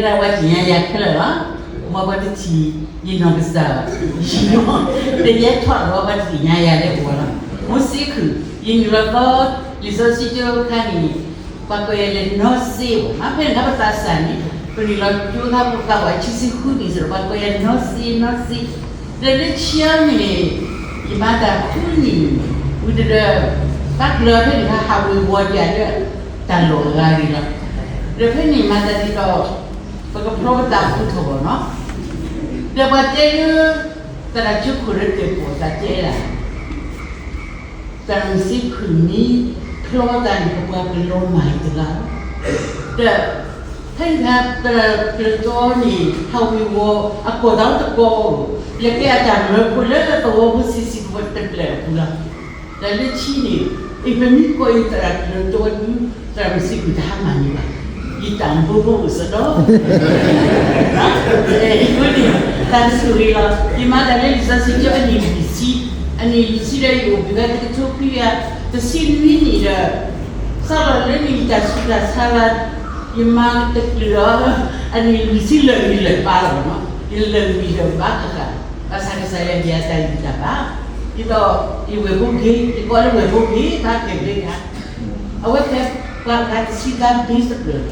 တၢ်ဝဲသ့ၣ်ညါယၤခဲလၢာ်လီၤ. မ်ပှၤတထံၣ် ယနီၢ်ကစၢ် ယနီၢ် တယဲထီၣ်ဒီးပှၤတသ့ၣ်ညါယၤလၢပှၤလီၤ. မိၢ်စ့ခုၣ် ယနုာ်လီၤသီ လံာ်စီဆှံကၠိအခါန့ၣ် ပှၤကိးယၤလၢနီၢ်စ့ဘၣ်. မ့ၢ်ဖဲန့ၣ်အခါပသးစၢ်န့ၣ် ပနုာ်လီၤကၠိအခါ ပသးပှၢ်ခံဆံဃုနံၣ်စ့ၢ်ကီး ပှၤကိးယၤနီၢ်စ့ နီၢ်စ့. ဒီးလၢခံအံၤန့ၣ် ယမၤတၢ်ဃုနံၣ် ဝံၤဒီး ဘၣ်ကျၢၤဖဲန့ၣ်အခါ ဟးဝ့ၤဝီၤဒံးလၢ တၢ်လီၢ်အဂၤန့ၣ်လီၤ. ဒီးဖဲန့ၣ်မၤတၢ်ဒ်သိး ပကဖျီပသးအိၣ်ထီၣ်ဘၣ်နီၤ. ဒီးပှၤတဲလၢ သရၣ်ကၠိခိၣ်ရ့ၣ်ကဲးပိာ်သးတဲဒၣ် သရၣ်မုၣ်စ့ခုၣ်မ့ၢ် ဖျီသးန့ၣ် ပပှၤကလီၤမၢ်အံၤတဂၤလီၤ. ဒီး ဖဲန့ၣ်အခါ သရၣ်ကျၢၤတီန့ၣ် ဟးဝ့ၤဝီၤ အကိာ်သးအိၣ်တကိးဧိၤ လဲၤကဲအတၢ်မၢဖိလၢသဝီဖိဆံးဆံးဖိတဖျၢၣ်အပူၤလီၤ. ဒီးလၢခံန့ၣ် အံၤပမ့ၢ်ကိးအံၤသရၣ်ကျၢၤတီဒု သရၣ်မုၣ်စ့ခုၣ်တဟါမၢ်န့ၣ်ဘၣ်. ယတၢ်အိၣ်ဖှိၣ်ဖိအိၣ်စ့ၢ်ကီး အဃိန့ၣ် တၢ်ကဆိၣ်ဂ့ၤလီၤ. ယမၤတၢ်လၢလံာ်စီဆှံကၠိအနံၣ်လွံၢ်ဆံ, အနံၣ်လွံၢ်ဆံဒီးယအိၣ်ဘှံးဝဲတကထိခွံကယၤ တဆံနွံနံၣ်ဒီး စးထီၣ်လၢန့ၣ် ယတၢ်ဆူးတၢ်ဆါလၢ ယမၤတချုးဒီး အနံၣ်လွံၢ်ဆံလၢာ်ဂံၢ်လၢာ်ဘါလီၤနီၤ. ယလၢာ်ဂံၢ်လၢာ်ဘါဃၣ်ဃၣ်, ဘၣ်ဆၣ်ကစၢ်ယွၤဟ့ၣ်အတၢ်ဂံၢ်တၢ်ဘါ, ဒ်သိး ယဝဲၢ်ဖိဂ့ၤ, ယကိးလၢဝဲၢ်ဖိဂ့ၤ ဘၣ်ကဲဘျုးယၤ, အဝဲသ့ၣ်ပှၤအဂၤတဆံသၢဘ့ၣ်တဖျၢၣ်,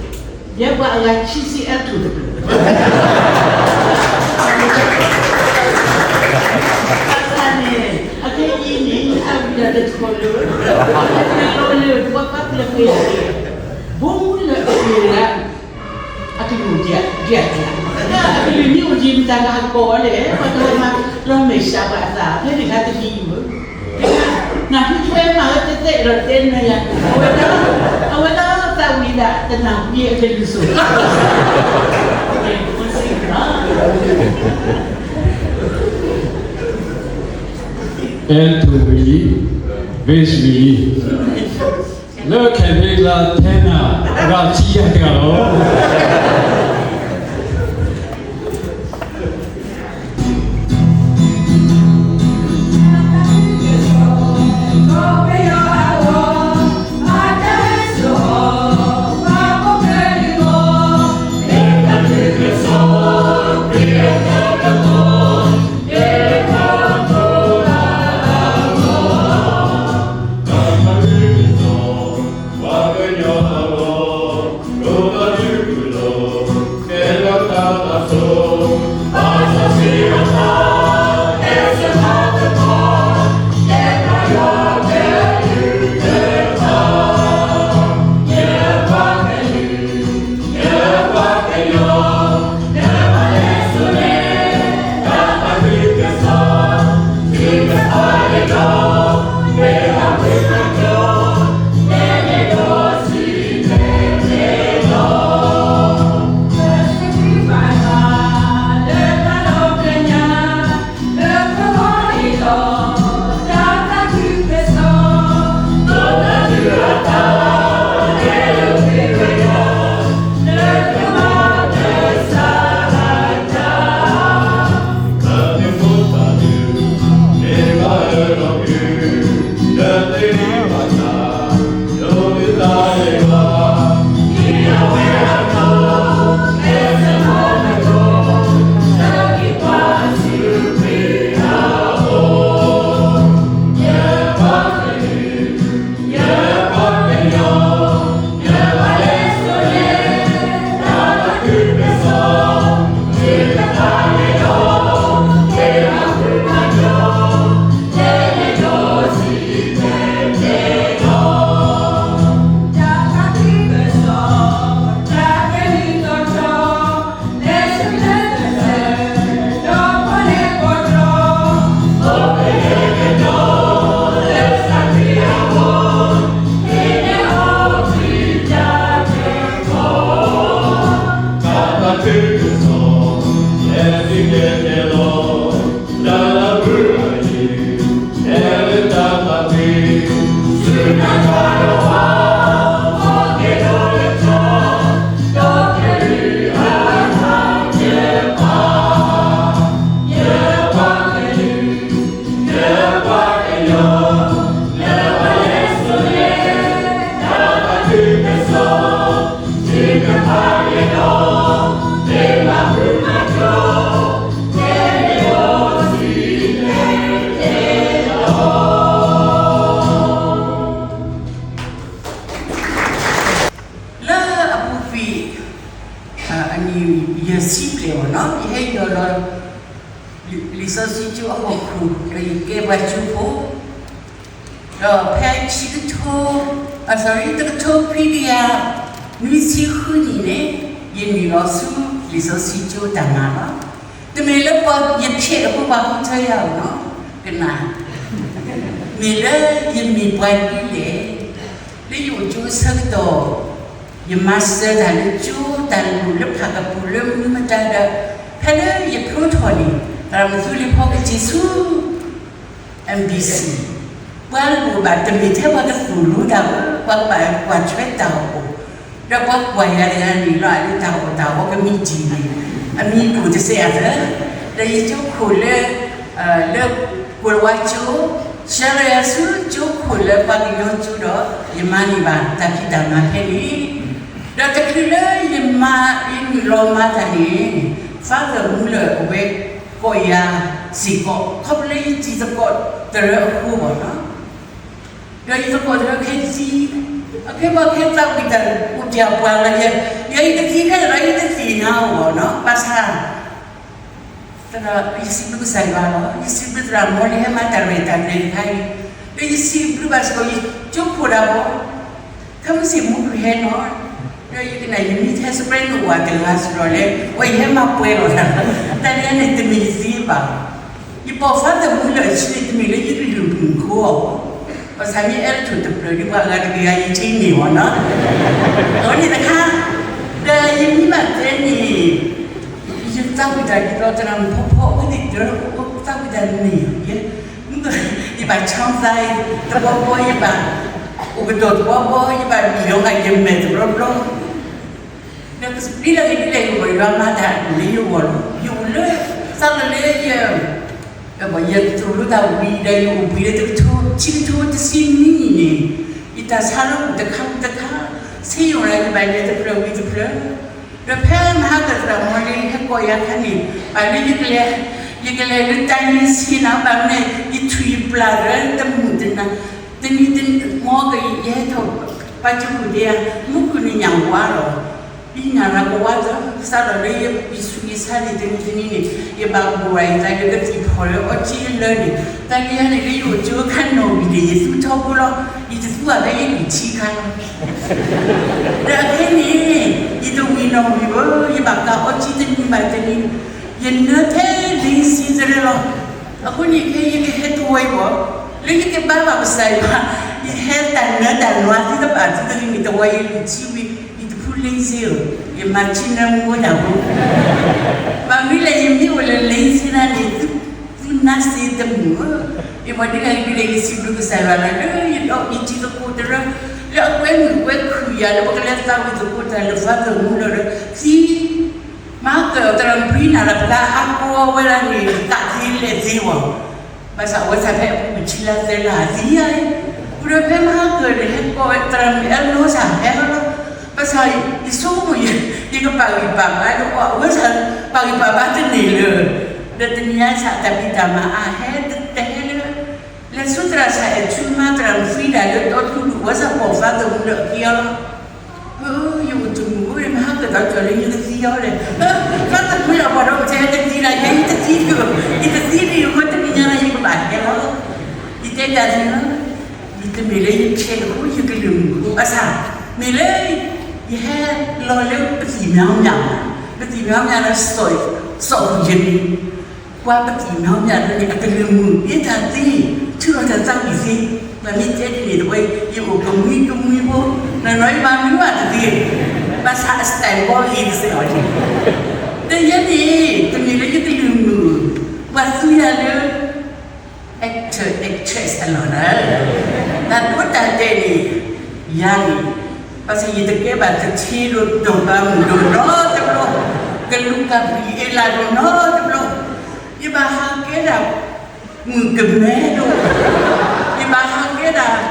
ယဲပှၤအဂၤခံဆံအါထူၣ်တဖျၢၣ် ဘၣ်ဆၣ်န့ၣ် အခဲအံၤန့ၣ် အဝံၤဒီးတထီၣ်လၢ တထီၣ်လၢ ပှၤပာ်ဖျါဃဲၤ ဘိမုၢ်လၢအဃဲၤလၢ အကလုၢ်ဒၣ်ဒၣ်, အကလုၢ်မ့ၢ်အိၣ်ဒံးမတၤဂၤကိးအီၤလဲၣ်, ပှၤတဟဲမၤလီၤမဲာ်ဆှးပှၤအသး ဖဲန့ၣ်အခါတဒ်အံၤမ့ၢ်, နၢ်ဟူဝဲမၤဝဲတဲတဲဒီးတဲနၤယၤ, အဝဲဒၣ်, အဝဲဒၣ်သးဝံၤဒၣ် တနၢ်ဟူယဲအကလုၢ်စိၤ အဲၣ်ထူဝံၤ, ဘ့ၣ်ဝံၤ, လၢခဲမ့ၢ်ကျါထဲနၤ အဂၤဆံယဲၢ်တဂၤလီၤ. ယစံးပျဲၢ်အီၤနီၤ, ယဟဲယီၤလီၤ လံာ်စီဆှံကၠိအဟီၣ်ခိၣ် ဒီးယကဲပှၤကၠိဖိ, ဒီးဖဲဆံကထိ, အ sorry, တကထိခွံကယၤနွံဆံဃုနံၣ်န့ၣ်, ယနုာ်လီၤဆူလံာ်စီဆှံကၠိတၢ်မၤလီၤ. တမ့ၢ်လၢပှၤယဖျဲးအဃိပှၤဃုထၢယၤအီၤနီၤ, ကနၣ်, မ့ၢ်လၢယမ့ၢ်ပှၤဒ်လဲၣ်, လၢယအိၣ်ကၠိအဆၢကတီၢ် ယမၤစၢၤတၢ်လၢကၠိတၢ်လိၣ်လၢဖးကပူၤလၢမနုၤမတၤဒီး, ဖဲလၢယဖျိထီၣ်န့ၣ် သရၣ်မုၣ်သူလ့ၤဖီက့ၤဆူ MBC, ပှၤလိၣ်ဘၣ်တမ့ၢ်ထဲပှၤကသိၣ်လိတၢ်အဃိ, ပှၤကဘၣ်ကွၢ်ထွဲတၢ်အီၣ်အီၤ, ဒီးပှၤကွၢ်ယၤတဂၤန့ၣ်လီၤ လၢတၢ်အီၣ်တၢ်အီကမံးတံာ်န့ၣ်, အမံၤအိၣ်တစဲးအသး, ဒီးယကၠိခိၣ်လၢ လၢကိၤလၤဝါကၠိ, ဆှၢလီၤယၤဆူကၠိခိၣ်လၢပှၤကညီကၠိဒီး ယမၤန့ၢ်ဘၣ်တၢ်ဖံးတၢ်မၤဖဲန့ၣ်, ဒီးတချုးလၢယမၤ ယနုာ်လီၤမၤတၢ်န့ၣ်, Father Muller အဝဲကိးယၤစ့ၢ်ကီး ခီဖျိလၢယတံၤသကိးတရၢအဃိဘၣ်နီၤ, ဒီးယသကိးတရၢခဲသံ, အခဲဘၣ်ခဲသးဝံၣ်တၢ်အိၣ်တ့ၢ်အပှၤလီၤ, ယဲယကသံခဲလၢာ်ဒီးယတသ့ၣ်ညါအီၤဘၣ်နီၤ, ဘၣ်ဆၣ် သရၣ် ယစံးဘျုးကစၢ်ယွၤလီၤ. ယစံးဘျုးသရၣ်မီလံဟဲမၤတၢ်ရဲၣ်တၢ်ကျဲၤတခါအံၤ, ဒီးယစံးဘျုးဘၣ်စ့ၢ်ကီးယကၠိခိၣ်ဒၣ်ဝဲ, ခဲမုၢ်ဆ့ၣ်မူကဟဲနီၤ, ဒီးယကနၣ်ယမံထဲ soprano ဝၤတဂၤစ့ၢ်ကီးလၢ အဝဲယဟဲမၤပှဲၤလီၤတၢ်, တၢ်န့ၣ်န့ၣ်တမ့ၢ်ယသ့ဘၣ်. ယပိာ် Father Muller အဆၢန့ၣ် တမ့ၢ်လၢယကလုၢ်မုၢ်ခိအီၤ, ဘၣ်ဆၣ်မ့ၢ် attitude တဖျၢၣ်ဒီးပှၤဂၤတကယၤယထံၣ်န့ၢ်အီၤနီၤ, အဝဲန့ၣ်တခါ, ဒီးယမံဘၣ်တဲန့ၣ် ယသးဝံၣ်တၢ်ဒ်သိးသရၣ်မုၣ်ဖီဖီ အဝဲသ့ၣ်တရၢ သးဝံၣ်တၢ်န့ၣ်, ယဘၣ် ဆၣ်သး တဘီဘီ ယဘၣ် အိၣ်ကတီၢ်တဘီဘီ ယဘၣ်မံလီၤဂာ်ယမဲာ်တဘျီဘျီ, ဒီးဒ်လဲၣ်ဂ့ၤဒ်လဲၣ်ဂ့ၤ ပှၤယွၤမၤတၢ်အပူၤလၢယဂီၢ်လီၤ. ယအိၣ်လၢ သးလီၤလၢယ ယသိၣ်လိတၢ်ဝံၤဒီး ယအိၣ်ဘှံးလၢတကထိ ဆံကထိတဆံနွံနံၣ်န့ၣ်, ယတၢ်ဆါလၢအိၣ်တခါတခါ, ဆ့ယိၣ်ရၤ ယဘၣ်လဲၤတဖျၢၣ်ဝံၤတဖျၢၣ်, ဒီးဖဲမဟါကသရၣ်မီလံဟဲကိးယၤခါန့ၣ်, ဘၣ်လၢယကလဲၤ, ယကလဲၤလၢတၢ်န့ၣ်ဆ့ၣ်နီၤ ဘၣ်မနုၤ ယထွံၣ်ယပျၢ်ဒီးတမုာ်တနၤ, တနံၤတနံၤ မ်ကယဲၢ်ထီၣ် ပှၤကၠိခိၣ်ဒဲဧါ, မူခိၣ်န့ၣ်ညၣ်ဝါလီၤ. ယနၢ်ရၤကဝါသၢ, စးထီၣ်လၢယဆူးယဆါန့ၣ် တနံၤတနံၤန့ၣ် ယဘၣ်ဘိၣ်ရၤယသး ယကသံၣ်ဖီၣ်လၢအီကၠံလၢန့ၣ်, တၢ်လၢယၤန့ၣ် လၢယအိၣ်ကၠိခါနီၣ်ဝံၤန့ၣ် ယသူထီဘိလီၤ. ယတသူအီၤဖဲယနံၣ်ဆံခါလီၤ. ဒီးအခဲန့ၣ် ယတဝံၤနီၣ်ဝံၤဘၣ်, ယဘၣ်ကးအီကၠံတနံၤဘၣ်တနံၤ, ယနၢဖဲလ့စ့တရၢလီၤ. အဃိန့ၣ် ခဲအံၤယကဟဲတဝီအံၤဘၣ်, လၢယကဘါဘၣ်ကစၢ်ယွၤ, ယဟဲတၢ်နၢတၢ်နွါသ့ၣ်တဖၣ် သုတဂ့ၤန့ၣ် တဝီအံၤလွံၢ်ဆံဝံၤ ယတဖုလ့စ့ဧၢ, ယမၤဆ့နၢမူဝဲဒၣ်ဘိ, ဘၣ်မနုၤလဲၣ် ယမ့ၢ်အိၣ်လၢလ့စ့န့ၣ် သုနါစ့တမုာ်ဧၢ. ယမ့ၢ်ဒ်လဲၣ်ဂ့ၤဒ်လဲၣ် ယစံးဘျုးကစၢ်ယွၤလၢ လၢယဒီးယတံၤသကိးတရၢ, လၢအကွဲမုာ်ကွဲခုၣ်ယၤလၢပကလဲၤသးဝံၣ်သကိးတၢ်လၢ Father Muller ဒီး သံ မၤကၢၢ်သရၣ်မုၣ်ဖံနၤလၢပသးဟးကိးဝဲဒၣ်န့ၣ် သးသ့လဲၣ်သ့ဝဲ, ဘၣ်ဆၣ်အဝဲသးဖဲအပူၤကွံာ်ဆံလါသၢလါသံယၤအံၤ, ဃုာ်ဒီးဖဲမဟါကၢၢ်န့ၣ် ဟဲကိးဝဲသရၣ်မုၣ်အဲၣ်လိစၢ်ဟဲလီၤလီၤ, ဘၣ်ဆၣ်ယဆိကမိၣ် ယကပာ်ဂံၢ်ပာ်ဘါဒီးအဝဲသး ပာ်ဂံၢ်ပာ်ဘါတန့ၢ်လၢၤ, ဒီးတနံၤညါဆၣ်တၢ်ဖံးတၢ်မၤအါဟဲတဟဲလၢ လဲၤဆူသရၣ်ဆၣ်အဲၣ်ဆူမါသရၣ်မုၣ်ဖံဒၣ်လၢတီထူဒူၣ် အဝဲသးပိာ် Father Muller အခံအီၤလီၤ. ယအိၣ်တမုာ်ဧၢ မဟါကၢၢ်သးကၠီၤလၢယကသံအီၤလဲၣ်, Father Muller အပှၤဒီးပတဲတသံလၢယဲ ယတသံတဂ့ၤ, ယတသံတဂ့ၤ အဃိတနံၤညါန့ၣ် ယကဘၣ်ဟဲလီၤ. ယတဲတၢ်န့ၣ်လီၤ, ယတမ့ၢ်လၢယဆဲးအဃိ ယကလုၢ်မုာ်အဃိ ဘၣ်ဆၣ် မ့ၢ်လၢ ယဟဲလီၤလၢပသံၣ်မံၤမံၤ, ပသံၣ်မံၤမံၤလၢ စီၣ်ယမံၤ ပှၤပသံၣ်မံၤမံၤန့ၣ် အကလုၢ်မုာ် ယတၢ်သ့ ထုးထီၣ်တၢ်သးဝံၣ်သ့, ပမ့ၢ်တဲဒ်န့ၣ်တဝဲ ယအိၣ်ကမှံကမှံဖိ, နီၢ်နီၢ်ယမၤမုာ်ဘၣ်တသ့, ဘၣ်ဆၣ်အ style ဘီဂ့ၤကစဲးအီၤန့ၣ်, ဒီးယဲန့ၣ် တမ့ၢ်လၢယကလုၢ်မုာ်, ပှၤသူယၤလၢ actor actress အလီၢ်လၢ တၢ်ဒိတၢ်တဲာ်န့ၣ် ယၤန့ၣ်, ဘၣ်ဆၣ်ယတကဲဘၣ်သထ့ဒိၣ် ဒိၣ်ဘါမုၢ်ဒိၣ်နီတဘျီ, ကလူးကဘျံးအ့လးဒိၣ်နီတဘျီ, ယဘၣ်ဟးကဲဒၣ် မုၣ်ကမဲဒိၣ်, ယဘၣ်ဟးကဲဒၣ်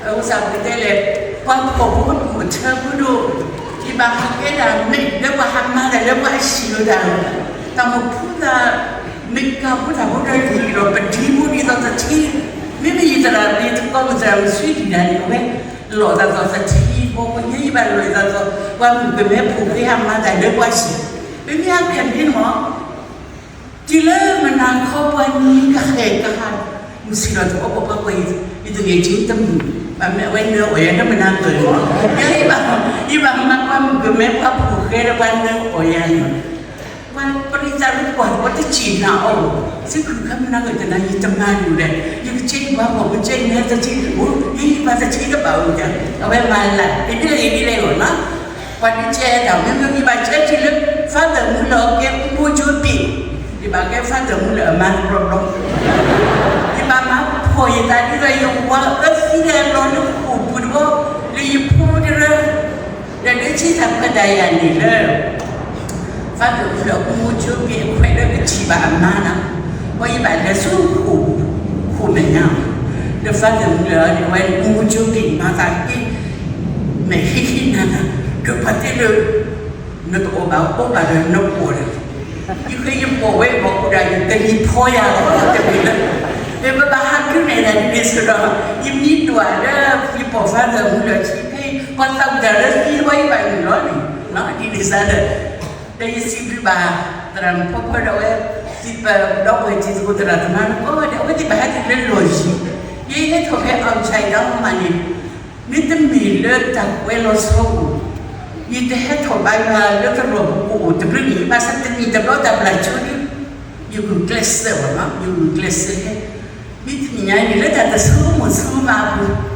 အဝဲသ့ၣ်တဲလဲၣ်, ပှၤဖှီၣ်ဖိဒိၣ် အထၢဖိဒိၣ်, ယဘၣ်ဟးကဲဒၣ် မ့ၢ်လၢပှၤဟးမၤတၢ်လၢပှၤဟံၣ်လီၤတၢ်လီၤ, တၢ်မုၢ်ဖုသး မ့ၢ်ကၤဖိတၢ်ဖိတၢ် ယံာ်ဒီးပဒံဖိဒ်သိးသထ့, မ့မ့ၢ်ယသရၣ် ယသကိးမုၣ်သရၣ်မုၣ်ဆှံဒံၣ်ဒၣ်န့ၣ် အဝဲ လီၤသးသိးသထ့ ပှၤပှၤညါယဘၣ်လီၤသးဒီး ပှၤမုၣ်ကမဲဖိဃဲဟးမၤတၢ်လၢပှၤစံး, ပမ့ၢ်ဟးခဲန့ၣ်မး တုၤလၢမုၢ်နၤခီပှၤနံၤကဟဲကဟး, မုၢ်ဆ့ၣ်ထီၣ်တအိၣ်ပှၤကွဲး ယတဂ့ၤက့တမုာ်, ဘၣ်မနုၤအဝဲနၢအီၣ်ယၤလၢမုၢ်နၤကၢၤမး, ယဲယဘၣ်, ယဘၣ်မၤပှၤမုၣ်ကမဲပှၤဖိဃဲဒီးပှၤနၢအီၣ်ယၤန့ၣ် ပှၤပရံသးရူၢ်ပှၤ ပှၤတစံးနၤအီၤ, စ့ၢ်ကီးခါမုၢ်နၤကၢၤတနၤ ယတမၤဒ်လဲၣ်, ယကစ့ၢ်ယပှၤဖှီၣ်ကစ့ၢ်ယမဲတစ့ၢ်, အိၣ် ယဘၣ်တစ့ၢ်တဘၣ်အိၣ်ယၤ, အဝဲမၤလၢ ယဒ်လဲၣ်ယဒ်လဲၣ်လီၤနီၤ, ပှၤတကဲတၢ်မ့မ့ၢ်ယဘၣ်ကဲက့ၤလၢ Father Muller ကဲမူကၠိပ့ၣ်, ယဘၣ်ကဲ Father Muller အမါတဘျီဘျီ, ယဘၣ်မၤဖှီၣ်ယသးဒ်သိးယဝၤအၢသံလၢအလီၤလၢဃိာ်ပူၤတဘျီ, လၢယဖိတရၢ, ဒီးလၢဆံသးခွဲးတၢ်ယၤန့ၣ်လၢ Father Muller မူကၠိပ့ၣ်အခွဲးလၢကထံၣ်ဘၣ်အမါနီၤ, ပှၤယဘၣ်လဲၤဆူဃိာ်, ဃိာ်မဲာ်ညါ, ဒီး Father Muller န့ၣ် အဝဲမူကၠိပ့ၣ်မၤသးက့ၤ, မဲာ်ဟ့ၣ်ဟ့ၣ်နၤနၤ, ဒီးပှၤတဲလၢ နတအီၣ်ဘၣ်အီဘၣ်ဒီးနပိာ်ဒီး, ယဃ့ယပိာ်ဝဲအီၤအိၣ်ဒၣ်ယတမံၤဖီယၤလီၤတမံၤလၢ, မ့ၢ်ပဘၣ်ဟးဒုးနဲၣ်တၢ်ဒ်န့ၣ်ဆိဒီး, ယမံဒွးလၢယပိာ် Father Muller ဆံဖဲ ပှၤသးဝံၣ်တၢ်လၢသံတဘျီယဘၣ်နုာ်လီၤန့ၣ်, ဒ်န့ၣ်စ့ၢ်ဒီး ဒီးယစံးဘျုးဘၣ် သရၣ်မုၣ်ဖီဖီဒီးအဝဲ စံးပာ်ဒီပုၢ်ဝဲၢ်တံၤသကိးသရၣ်သမါန့ၣ် ကိးဂၤဒဲး အဝဲသ့ၣ်ဘၣ်ဟဲတုၤလၢလီၢ်ယံၤ, ယဟဲထီၣ်ဖဲ outside ဒီးမးန့ၣ် မ့တမ့ၢ်လၢတၢ်ကွဲးလီၤဆီအိၣ်, ယတဟဲထီၣ်ဘါယွၤလၢကလီၢ်ပူၤအိၣ်တဘျုးန့ၣ် ဘၣ်ဆၣ်တနံၣ်တဘျီတၢ်ဘျၣ်ဆိဒုး, ယဂုာ်ကျဲးစၢးဘၣ်နီၤ, ယဂုာ်ကျဲးစၢးဟဲ, မ့တမ့ၢ်ညါန့ၣ် လၢတၢ်တဆိကမိၣ်ဆိကမးအပူၤ,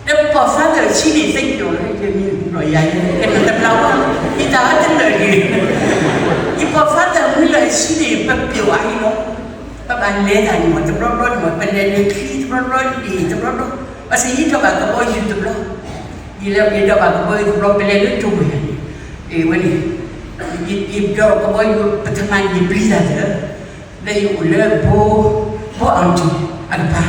ဒီးပိာ် Father ဆံန့ၣ် သ့ၣ်ညိၣ်လၢယမံၤလီၤယၤ ယကနၣ်တဘျီဝဲ, ယတၢ်အီၤတလၢာ်န့ၣ်, ယပိာ် Father မူလၢအဆံန့ၣ် ပပျိာ်အါအံၤလီၤ, ပဘၣ်လဲၤတၢ်န့ၣ်မး တဘျီဘျီန့ၣ်မး ပလဲၤလၢချံတဘျီဘျီလံာ်တဘျီဘျီ, ဘၣ်ဆၣ်ယဒိးဘၣ်ကဘီယူၤတဘျီ, ယလဲၤယဒိးဘၣ်ကဘီယူၤတဘျီ ပလဲၤလၢတိၢ်ဝဲၢ်န့ၣ်, အဝဲန့ၣ်, ယဒိးကဘီယူၤပထမန့ၣ် ယပျံၤတၢ်လၢ လၢယအိၣ်လၢဘိ, ဘိအီၣ်တံၢ်အကပၤ,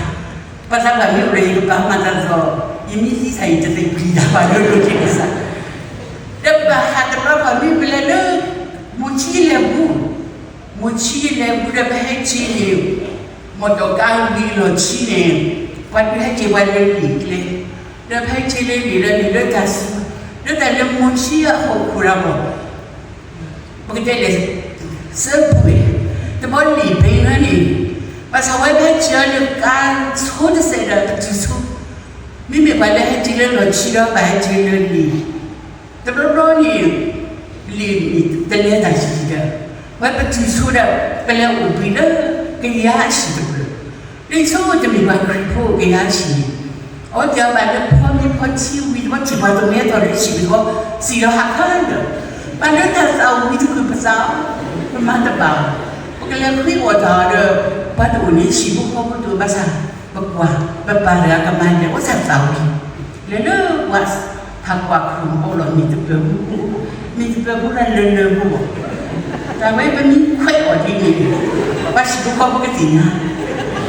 ပှၤသးပှၢ်မ့ၢ်အိၣ်ဒီးယကပၤမၤတၢ်သိး, ယမ့ၢ်သံသး ယတသ့ၣ်ပျံၤတၢ်ဘၣ်လၢလီၢ်ခံကစၢ်, ဒီးဘၣ်ဟးတဘျီဘၣ်မ့ၢ်ပလဲၤလၢ မိၢ်ဆံလဲၤပူၤ, မိၢ်ဆံလဲၤပူၤဒီးပဟဲက့ၤန့ၣ်, မီၢ်တီၢ်ကါဝံၤလီၢ်ဆံန့ၣ်, ပှၤဒုးဟဲက့ၤပှၤလၢလံာ်ကျဲ, ဒီးပဟဲက့ၤလၢလံာ်လၢလံာ်လၢတၢ်စူၤ, လၢတၢ်လၢမိၢ်ဆံအဟီၣ်ခိၣ်ဒီးဘၣ် ပကတဲလဲၣ်, စၢဖှဲၣ်, တဘျီလံာ်ဘဲလၢန့ၣ်, ဘၣ်ဆၣ်ဝဲဟဲက့ၤအီၤလၢကါဆိတစဲးဒီးပတုၤဆိ, မ့မ့ၢ်ပှၤလၢဟဲက့ၤလၢလီၢ်ဆံဒီးဘၣ်ဟဲက့ၤလၢလံာ်, တဘျီဘျီန့ၣ်, လံာ်န့ၣ်တလဲတၢ်ယံၤဒီး, ဝဲပတုၤဆိဒီး, ပလဲၤအိၣ်ဘှံးလၢကယၤအဆံၣ်တဖျၢၣ်, လၢဆိတမ့ၢ်ပှၤခရံာ်ဖိကယၤအဆံၣ်န့ၣ်, အဝဲသ့ၣ်ဘၣ်လၢဖီမ့ၢ်ဖီထံဝံၤတဘျီထံၣ်ပှၤတမဲထီၣ်လၢဟံၣ်ပူၤတဘျီ, စံၣ်လီၤဟးခါဒီး, ဘၣ်လၢတၢ်သးဝံၤတကုာ်ပသး, ပမၤတဘၣ်, ပကလဲၤဃ့အီၣ်တၢ်ဒီး, ပှၤတအိၣ်န့ၣ် ဟံၣ်ဖိဃီဖိတအိၣ်ဘၣ်ဆၣ်, ပကွၢ်, ပပာ်တဂၤကမၤလဲၤအိၣ်ဆၣ်သးဝံၤ, လဲၤလၢပှၤ ဟးကွၢ်ခိၣ်အိၣ်လီၤမ့ၢ်တပၢၤဖိ, မ့ၢ်တပၢၤဖိလၢလၢလၢဖိဘၣ်, တၢ်ဝဲပမ့ၢ်ခွဲးအီၤဒ်န့ၣ်, ပှၤဟံၣ်ဖိဃီဖိကသ့ၣ်ညါ,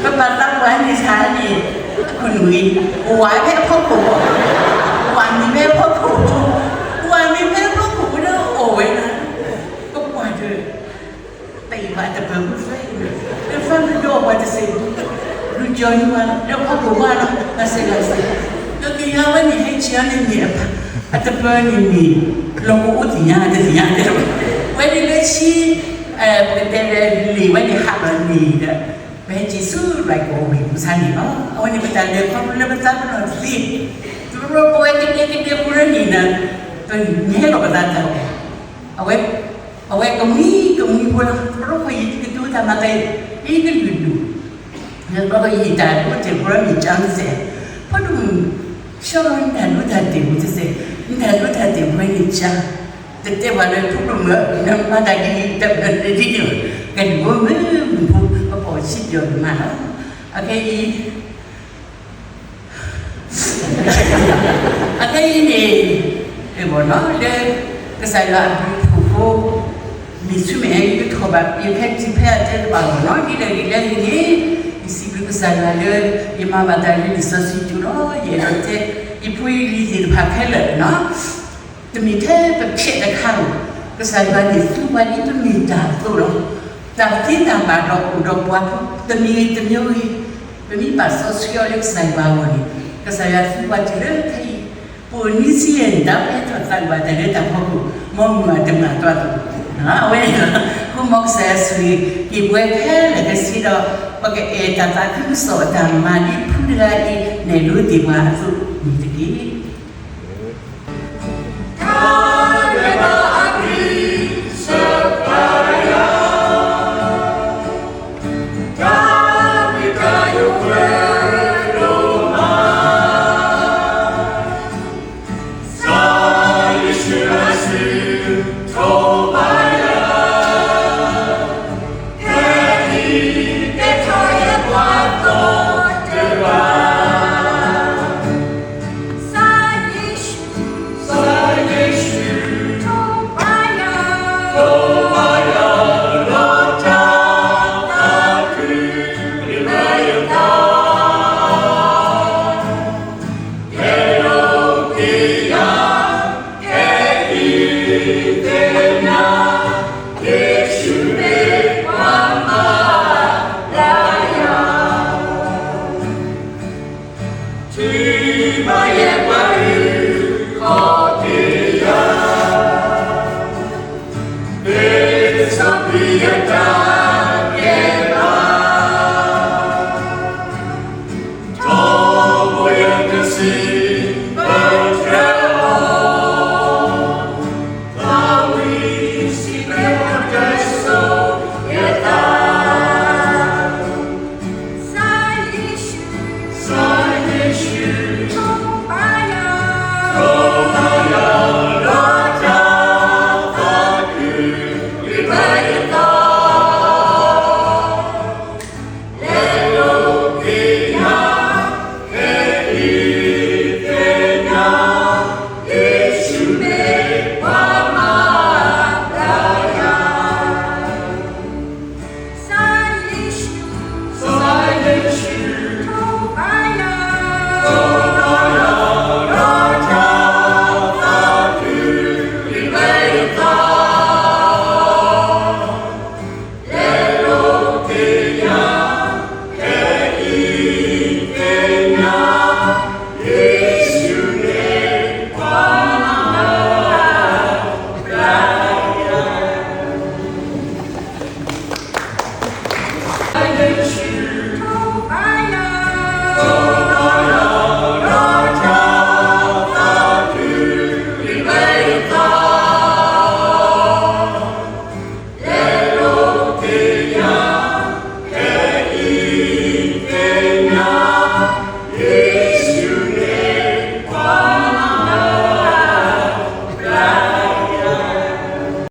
ပပာ်သးပှၢ်န့ၣ်ဆါန့ၣ်, ခိၣ်နူာ်အံၤ, ဝၤဖဲအဖီခိၣ်, ဝၤမ့ၢ်ဖဲအဖီခိၣ်, ဝၤမ့ၢ်ဖဲအဖီခိၣ်လၢအအိၣ်ဝဲဒၣ်, ပကွၢ်ဒီး တၢ်အံၤဘၣ်တပၢၤဖိသ့, လၢဖးမုၢ်ဒီးပှၤတစဲးဖိ, လူၤကၠီၤနုၤလၢဖီခိၣ်ဘၣ်လီၤ, တၢ်စဲးလီၤစဲး, ဒီးကယၤဝဲန့ၣ်ဟဲက့ၤအီၤန့ၣ်မ့ၢ်အပၢ်, အတပၢၤန့ၣ်မ့ၢ်, လီၢ်ကအိၣ်သ့ၣ်ညါတသ့ၣ်ညါတဲ, ဝဲန့ၣ်လၢဆံ, ပကတဲလၢလံာ်ဝဲန့ၣ်ဟးလီၤန့ၣ်ဒီး, ပဟဲက့ၤဆူလွဲၢ်ကီၢ်ဝံၤပူၤဆါန့ၣ်လီၤ, အဝဲန့ၣ်ပတၢ်လဲၤခီဖျိလၢပသးပ့ၤနီၣ်တသ့, တဘျီဘျီပဝဲကဒဲကဒဲဖိလၢန့ၣ်ဒီး, ပန့ၢ်လီၤပသးတၢ်, အဝဲ အဝဲကမှံကမှံဖိလီၤ, တဘျီဘျီယကတိၤတၢ်မၤသး, ယကလုာ်ဒူၣ်, တဘျီဘျီယတၢ်ဒိတၢ်တဲာ်ဖိလီၤန့ၣ်ကါတစဲး, ဖိဒိၣ်မုၣ်, ဆှၢလီၤနတၢ်ဒိတၢ်တဲာ်ဖိတစဲး, နတၢ်ဒိတၢ်တဲာ်ဖိန့ၣ်ကါ, တတဲပှၤလၢဖိဒိၣ်မုၣ်, နမၤတၢ်ဒ်အံၤ, တဒ်န့ၣ်, ကဲဒ်ဖိမုၣ်မုၣ်ဖိ, ပပိာ်စံးပယီၤကမၣ်လီၤ, အခဲအံၤ အခဲအံၤန့ၣ်, လၢ, ကစၢ်ယွၤအဘျုးအဖှိၣ်ဖိ, မ့ၢ်ဆူမဲာ်ညါယကထီၣ်ဘၣ် ယဖဲတံၤဖဲအတဲတဘၣ်လီၤနီၤ, ဒ်လဲၣ်ဒ်လဲၣ်ဂ့ၤန့ၣ်, ယစံးဘျုးကစၢ်ယွၤလၢ, ယမၤဘၣ်တၢ်လၢလံာ်စီဆှံကၠိလီၤ, ယအဲၣ်ဒိးတဲ, ယဖိယလံၤသ့ၣ်တဖၣ်ခဲလၢာ်နီၤ တမ့ၢ်ထဲပဖျဲးတခါဧိၤ, ကစၢ်ယွၤန့ၣ်သူပှၤဒ်ပမ့ၢ်တၢ်အသိးလီၤ. တၢ်သ့တၢ်ဘၣ်ဒီးအိၣ်ဒီးပှၤတမံၤဂ့ၤတမံၤဂ့ၤ, ပမ့ၢ်ဘၣ်စီဆှံအီၤလၢကစၢ်ယွၤအဂီၢ်န့ၣ်, ကစၢ်ယွၤသူပှၤတုၤလၢခဲအံၤ, ပအိၣ်နွံဆံယဲၢ်နံၣ် တၢ်ပအဲၣ်ထီၣ်သးကဘၣ်တၢ်လၢတၢ်ဖီခိၣ်, မ်မုၢ်အတမၤတၢ်သး, အဝဲန့ၣ်လီၤ. အဃိမ်ကစၢ်ယွၤဆိၣ်ဂ့ၤက့ၤပဝဲခဲလၢာ်ခဲဆ့ဒီး ပကအဲၣ်တၢ်သးခုကစီၣ်အတၢ်မၤဒ်ဖုတဂၤအံၤ နဲၣ်လိသ့ၣ်ပှၤအသိးန့ၣ်တက့ၢ်.